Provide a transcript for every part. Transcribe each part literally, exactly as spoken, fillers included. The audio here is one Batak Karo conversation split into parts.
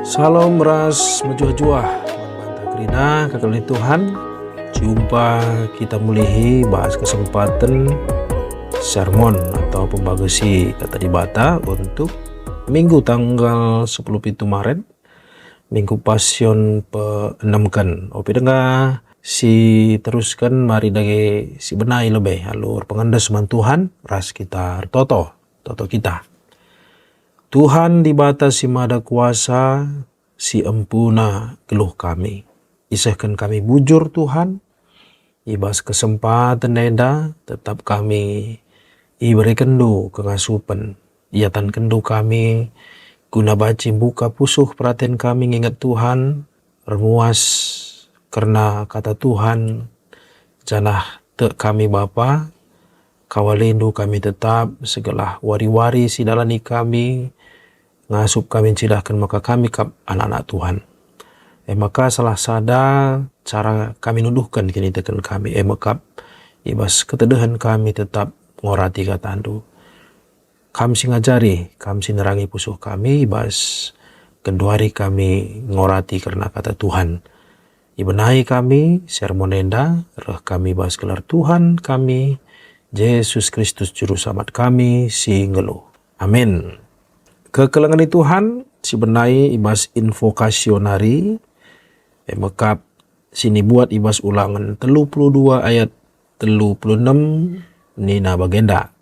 Salam ras mejuah-juah man banta kerina kekelengen Tuhan. Jumpa kita mulihi bas kesempaten sermon atau pembagesi Kata Dibata untuk Minggu tanggal sepuluh pitu Maret, Minggu Pasion peenemken. Ope denga si terusken, mari dage si benai lebe alu erpengendes man Tuhan ras kita ertoto, toto kita. Tuhan Dibata si Mada Kuasa, si empuna geluh kami. Isehken kami bujur, Tuhan, i bas kesempaten enda tetap kami iberekenndu kengasupen. IatankenNdu kami guna banci mbuka pusuh peraten kami nginget Tuhan, ermuas kerna Kata Tuhan, janah tek kami Bapa, kawalindu kami tetap, segelah wari-wari si dalani kami, ngasup kami ncidahken maka kami kap anak-anak Tuhan. E maka salah sada cara kami nuduhken kiniteken kami, e mekap i bas ketedehen kami tetap ngorati KataNdu. Kam si ngajari, Kam si nerangi pusuh kami i bas genduari kami ngorati kerna Kata Tuhan. Ibenai kami sermon enda, reh kami bas gelar Tuhan kami, Jesus Kristus Juru Selamat kami si nggeluh. Amin. Kekelengen Tuhan, si benai i bas Invocatio nari, e mekap si nibuat i bas Ulangen telu puluh dua ayat telu puluh enem, nina bagenda,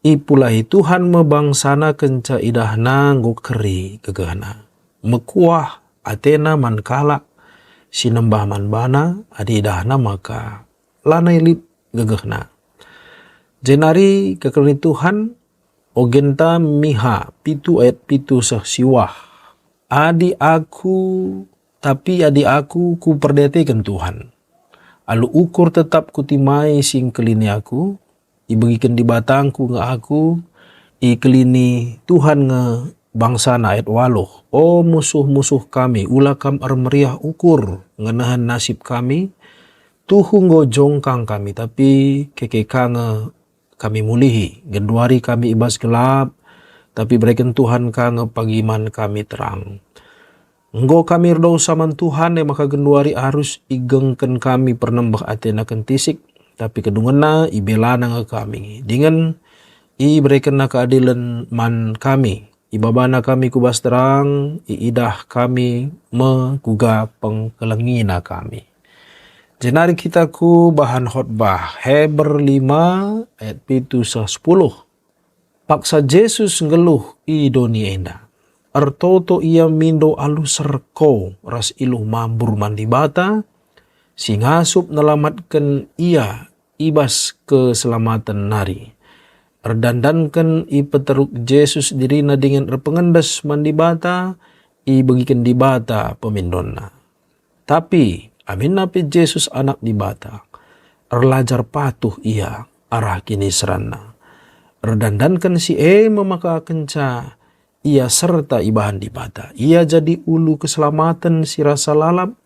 "Ipulahi Tuhan me bangsaNa kenca idahNa enggo keri gegehna. Mekuah ateNa man kalak si nembah man baNa adi idahna maka lanai lit gegehna." Jenari kekelengen Tuhan, ogenta Miha pitu ayat pitu seh siwah, "Adi aku, tapi adi aku kuperdiateken Tuhan, alu ukur tetap kutimai si ngkelini aku, ibegiken Dibatangku nge aku, ikelini Tuhan nge bangsaNa." Ayat waluh, "O musuh-musuh kami, ula kam ermeriah ukur ngenehen nasib kami, tuhu enggo jongkang kami, tapi keke ka nge kami mulihi, genduari kami i bas gelap, tapi bereken Tuhan ka nge pagi man kami terang. Enggo kami erdosa man Tuhan, e maka genduari arus igengken kami pernembeh ateNa kentisik, tapi kedungenna ibelaNa nge kami, dingen iberekenNa keadilen man kami. IbabaNa kami ku bas terang, iidah kami me kuga pengkelengina kami." Jenari kita ku bahan khotbah, Heber lima ayat pitu seh sepuluh. Paksa Jesus nggeluh i doni enda. Ertoto ia mindo alu serko ras iluh mambur man Dibata, si ngasup nelamatken ia i bas keselamaten nari. Erdandanken ipeteruk Jesus dirina dingen erpengendes man Dibata, ibegiken Dibata pemindonna. Tapi aminna pe Jesus Anak Dibata, erlajar patuh ia arah kiniseranNa. Erdandanken si e me maka kenca ia serta ibahan Dibata. Ia jadi ulu keselamaten si rasa lalap,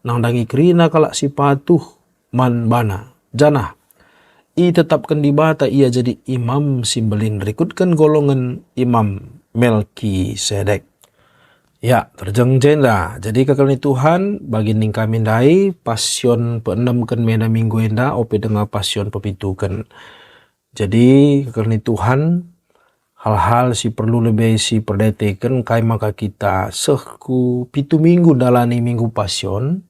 nandangi kerina kalak si patuh man baNa, janah itetapken Dibata ia jadi imam si mbelin rikutken golongen Imam Melkisedek. Ya, terjeng jenda. Jadi kekelengen Tuhan, bagi ning kami ndai, Pasion peenemken me enda minggu enda, ope denga Pasion pepituken. Jadi kekelengen Tuhan, hal-hal si perlu lebe si perdiateken kai maka kita seh ku pitu minggu ndalani Minggu Pasion,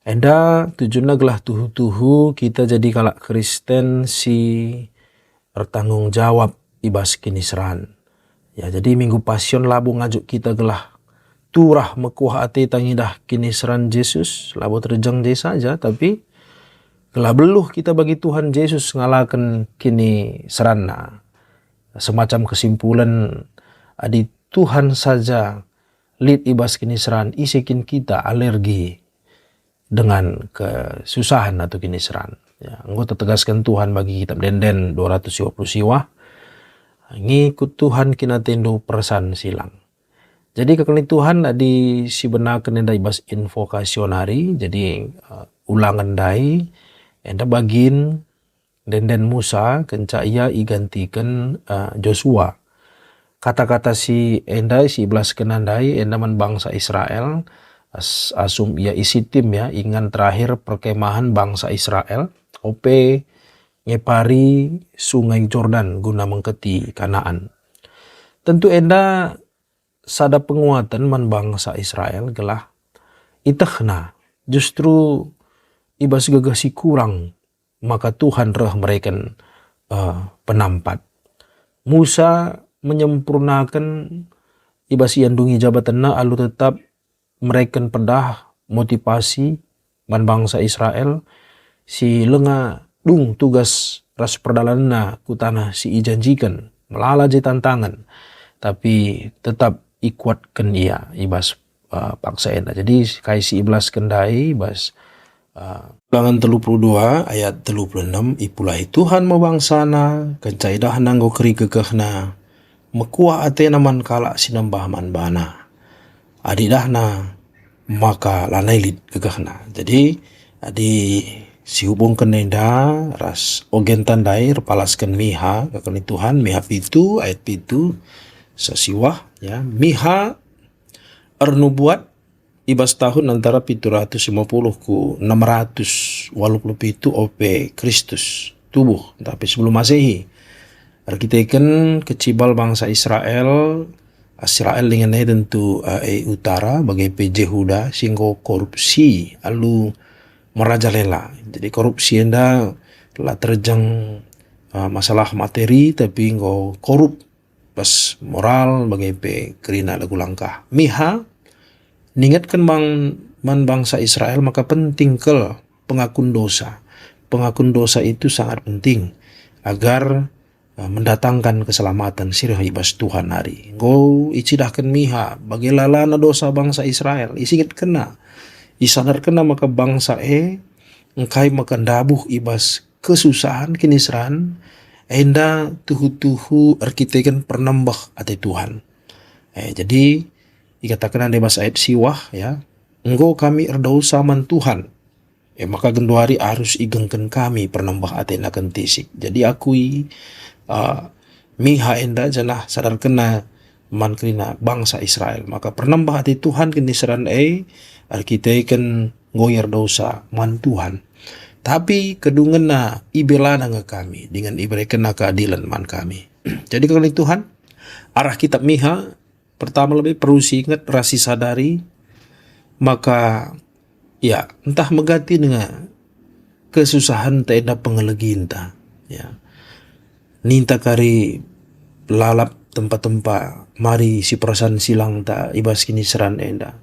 enda tujunna gelah tuhu-tuhu kita jadi kalak Kristen si ertanggung jawab i bas kiniseran. Ya, jadi Minggu Pasion labo ngajuk kita gelah turah mekuah ateta ngidah kiniseran Jesus, labo terjeng je saja, tapi gelah beluh kita bagi Tuhan Jesus ngalaken kiniseranNa. Semacam kesimpulan, adi Tuhan saja lit i bas kiniseran, ise kin kita alergi dengan kesusahan atau kiniseran. Ya, enggo tetegasken Tuhan bagi kitab Ende-enden dua ratus dua puluh siwah, "Ngikut Tuhan kin atendu persan silang." Jadi kekelengen Tuhan, adi sibenaken enda i bas Invocatio nari, jadi, eh, Ulangen ndai, enda bagin Ende-enden Musa kenca ia igantiken, eh, Josua. Kata-kata si enda si ibelaskenna ndai enda man bangsa Israel, as-, asum ia i Sitim, ya, ingan terakhir perkemahan bangsa Israel, ope ngepari Sungai Jordan guna mengketi Kanaan. Tentu enda sada penguaten man bangsa Israel gelah itehna justru i bas gegeh si kurang maka Tuhan reh mereken, eh, penampat. Musa menyempurnaken i bas iandungi jabatenna alu tetap mereken pedah motivasi man bangsa Israel si langa dung tugas ras perdalanenna ku tanah si ijanjiken, melala je tantangen, tapi tetap ikuatken ia i bas, eh, paksa enda. Jadi, kai si ibelasken ndai i bas, eh, Ulangen telu puluh dua ayat telu puluh enam, "Ipulahi Tuhan me bangsaNa, kenca idahNa enggo keri gegehNa, mekuah ateNa man kalak si nembah man baNa. Adi idahNa, maka lanai lit gegehNa." Jadi, adi sihubungken enda ras ogenta ndai erpalasken Miha, kekeni Tuhan, Miha pitu ayat pitu, sasiwah, ya, Miha ernubuat i bas tahun antara pitu ratus lima puluh ku enam ratus waluh puluh pitu ope Kristus tubuh, tapi sebelum Masehi. Erkiteken kecibal bangsa Israel, Israel dingen e tentu, eh, e utara, bage pe Jehuda, si enggo korupsi alu merajalela. Jadi korupsi enda la terjeng, eh, masalah materi, tapi enggo korup bas moral, bage pe kerina lagu langkah. Miha ningetken bang-, man bangsa Israel maka penting kal pengakun dosa. Pengakun dosa itu sangat penting agar, eh, mendatangkan keselamatan si reh i bas Tuhan nari. Enggo icidahken Miha bage lalana dosa bangsa Israel. Isingetkenna, isadarkenna maka bangsa e engkai maka ndabuh i bas kesusahan, kiniseran, enda tuhu-tuhu erkiteken pernembeh ate Tuhan. Eh, jadi, ikatakenna ndai bas ayat siwah, ya, "Enggo kami erdosa man Tuhan, e maka genduari arus igengken kami pernembeh ateNa kentisik." Jadi akui, uh, Miha enda janah sadarkenna man kerina bangsa Israel. Maka pernembeh ate Tuhan kiniseran e erkiteken enggo ia erdosa man Tuhan. Tapi kedungenna ibelana nge kami, dingen iberekenna keadilen man kami. Jadi kekeni Tuhan, arah kitab Miha, pertama lebe perlu siinget ras isadari, maka, ya, ntah megati nge kesusahenta enda pengeleginta, ya. Ninta kari lalap tempa-tempa mari si perasan silangta i bas kiniseran enda.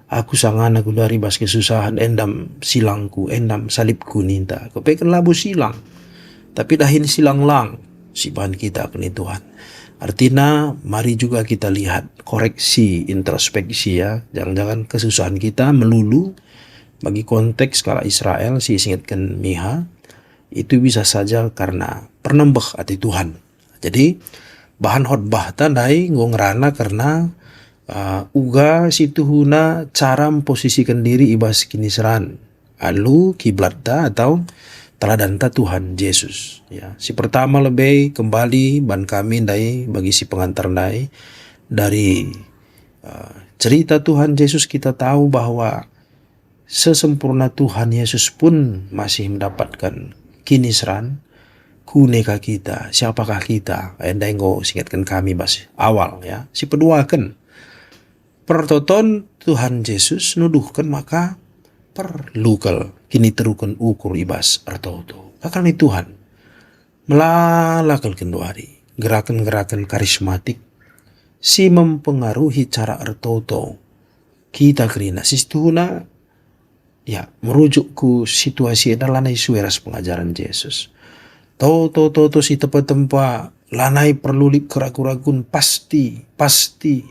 Aku sangana genduari bas kesusahan, endam silangku, endam salibku ninta. Kepeken labo silang, tapi dahin silang lang si bahan kita keni Tuhan. Artina, mari juga kita lihat, koreksi, introspeksi, ya. Jangan-jangan kesusahan kita melulu bagi konteks kalak Israel si isingetken Miha, itu bisa saja karena pernembeh ate Tuhan. Jadi, bahan khotbahta ndai enggo ngerana kerna, uh, uga situhuna cara mposisiken diri i bas kiniseran alu kiblatta atau teladanta Tuhan Jesus. Ya, si pertama lebe kembali ban kami ndai bagi si pengantar ndai dari, uh, cerita Tuhan Jesus kita tahu bahwa sesempurna Tuhan Yesus pun masih mendapatkan kiniseran. Kune ka kita? Siapakah kita? Enda enggo singetken kami bas awal, ya. Si peduaken, pertoton Tuhan Jesus nuduhken maka perlu kal kiniteruken ukur i bas ertoto. Kakal ni Tuhan, melala kal genduari gerakan-gerakan karismatik si mempengaruhi cara ertoto kita kerina. Si situhuna, ya, merujuk ku situasi enda lanai sue ras pengajaren Jesus. Toto-toto si tempa-tempa lanai perlu lit keragu-ragun, pasti, pasti.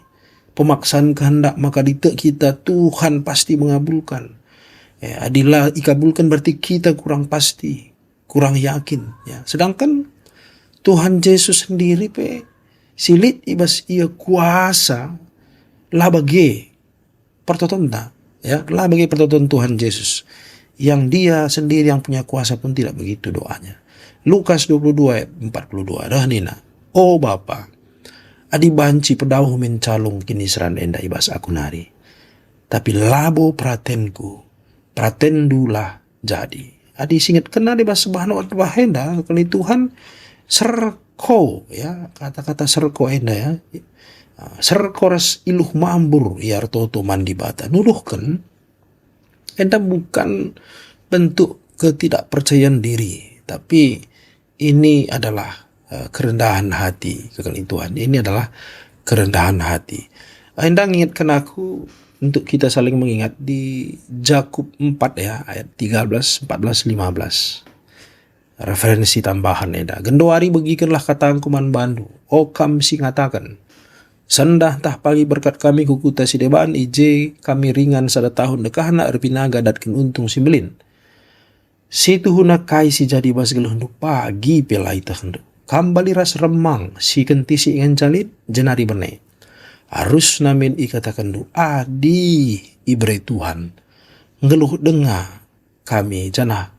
Pemaksan kehendak maka ditek kita, Tuhan pasti mengabulkan. Ya, adi la ikabulkan berarti kita kurang pasti, kurang yakin, ya. Sedangkan Tuhan Jesus sendiri pe si lit i bas ia kuasa la bage pertotonta, ya, la bage pertoton Tuhan Jesus. Yang Dia sendiri yang punya kuasa pun tidak begitu doanya. Lukas dua puluh dua ayat empat puluh dua, reh nina, "O Bapa, Adi banci pedauh min calung kiniseran enda i bas aku nari, tapi labo peratenku, peratendulah jadi. Adi singetkenna i bas sebahna wah enda, kali Tuhan, serko, ya, kata-kata serko enda, ya, serko ras iluh mambur ia ertoto man Dibata. Nuduhken, enda bukan bentuk ketidakpercayaan diri, tapi ini adalah, eh, kerendahan hati, kekal Tuhan. Ini adalah kerendahan hati. Enda ngingetken aku untuk kita saling mengingat di Jakub empat, ya, ayat tiga belas, empat belas, lima belas. Referensi tambahan enda. Genduari begikenlah katangku man bandu, o kam si ngataken, "Sendah ntah pagi berkat kami ku kuta si deban, i je kami ringan sada tahun dekahna erbinaga datken untung si mbelin." Si tuhuna kai si jadi bas geluhndu pagi pe la itehndu. Kam bali ras remang si kentisik ngenca lit, jenari bene. Arusna min ikatakenndu, "Adi ibere Tuhan, nggeluh denga kami, janah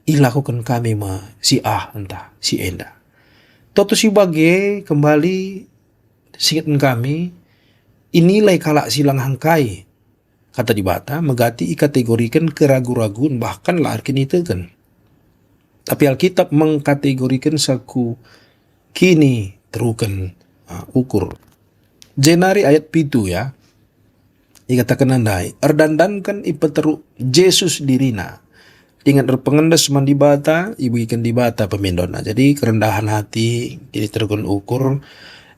ilakoken kami me si ah ntah si enda." Toto si bage kembali singetken kami, inilai kalak si la ngehengkai Kata Dibata megati ikategoriken keragu-ragun, bahkan la erkiniteken. Tapi Alkitab mengkategoriken saku kini teruken, ah, ukur. Jenari ayat pitu, ya, ikatakenna ndai, erdandanken ipeteruk Jesus dirina. Inget erpengendes man Dibata, ibegiken Dibata pemindonna. Jadi kerendahan hati, jadi teruken ukur,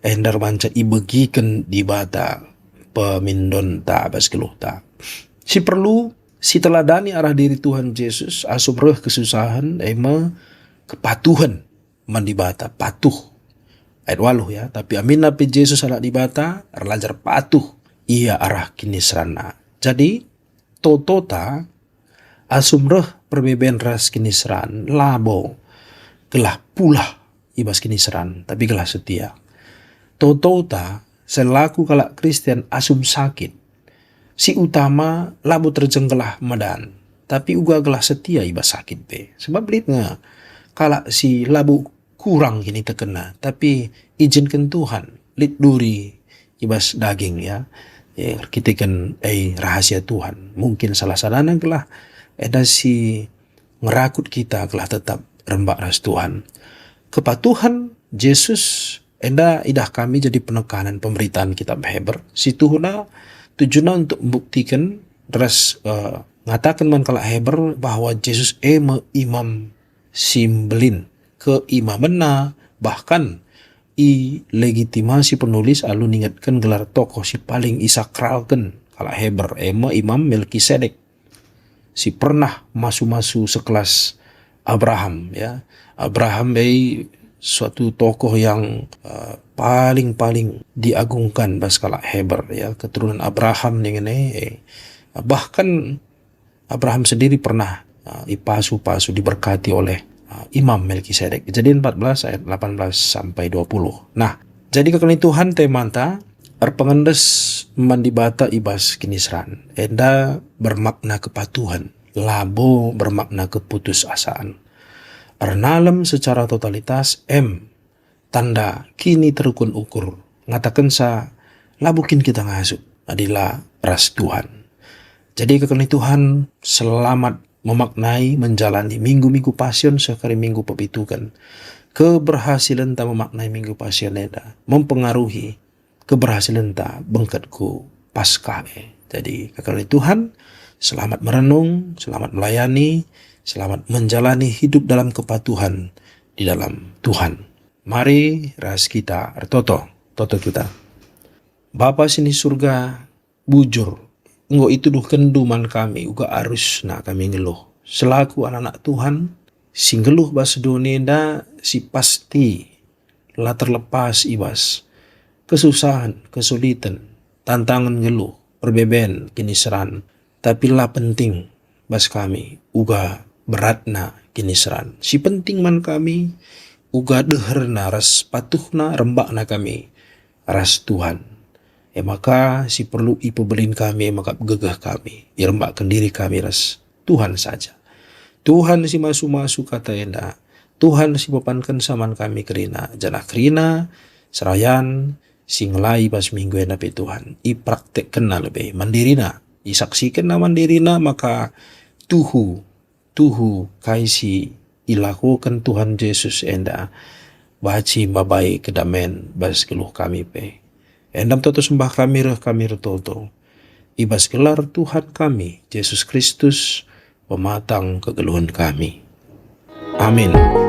enda banca ibegiken Dibata pemindonta bas geluhta. Si perlu siteladani arah diri Tuhan Jesus asum reh kesusahen, e me kepatuhen man Dibata, patuh. Ayat waluh, ya, tapi aminna pe Jesus anak Dibata, erlajar patuh ia arah kiniseranNa. Jadi, totota, asum reh perbeben ras kiniseran, labo gelah pulah i bas kiniseran, tapi gelah setia. Totota, selaku kalak Kristen asum sakit, si utama labo terjeng gelah medan, tapi uga gelah setia i bas sakit pe. Sebab lit nge kalak si labo kurang kinitekenna, tapi ijinken Tuhan lit duri i bas daging, ya, ya, erkiteken, eh, rahasia Tuhan. Mungkin salah sadana gelah enda si ngerakut kita gelah tetap rembak ras Tuhan. Kepatuhen Jesus enda idah kami jadi penekanen pemberitaan kitab Heber. Si tuhuna tujuna untuk membuktiken ras, eh, ngataken man kalak Heber bahwa Jesus e me imam si mbelin. Keimamenna bahkan ilegitimasi penulis alu ningetken gelar tokoh si paling isakralken kalak Heber, e me Imam Melkisedek, si pernah masu-masu sekelas Abraham, ya. Abraham ndai suatu tokoh yang, eh, paling-paling diagungkan bas kalak Heber, ya, keturunan Abraham ningen e, eh, bahkan Abraham sendiri pernah, uh, ipasu-pasu, diberkati oleh, uh, Imam Melkisedek. Kejadian empat belas ayat delapan belas sampai dua puluh. Nah, jadi kekal Tuhan temanta, erpengendes man Dibata i bas kiniseran. Enda bermakna kepatuhen, labo bermakna keputusasaan. Ernalem secara totalitas, em, tanda kiniteruken ukur, ngatakenca labo kin kita ngasup adi la ras Tuhan. Jadi kekal Tuhan, selamat memaknai menjalani minggu-minggu Pasion seh kari minggu pepituken. Keberhasilenta memaknai minggu Pasion enda mempengaruhi keberhasilenta bengket ku Paskah e. Jadi kekal Tuhan, selamat merenung, selamat melayani, selamat menjalani hidup dalam kepatuhan di dalam Tuhan. Mari ras kita ertoto. Toto kita. Bapa si ni Surga, bujur, enggo ituduhkenNdu man kami uga arusna kami nggeluh. Selaku anak-anak Tuhan, si nggeluh bas doni enda si pasti la terlepas i bas kesusahen, kesuliten, tantangen nggeluh, perbeben, kiniseran, tapi la penting bas kami uga beratna kiniseran. Si penting man kami uga deherna ras patuhna rembakna kami ras Tuhan. E maka si perlu ipebelin kami e maka gegeh kami, irembakken diri kami ras Tuhan saja. Tuhan si masu-masu kata enda, Tuhan si mepankenca man kami kerina, janah kerina serayan si ngelai bas minggu enda pe Tuhan, ipraktekkenna lebe man dirina, isaksikenna man dirina maka tuhu, tuhu kai si ilakoken Tuhan Jesus enda banci mabai kedamen bas geluh kami pe. Enda me toto sembah kami reh kami ertoto i bas gelar Tuhan kami, Jesus Kristus, pematang kegeluhen kami. Amin.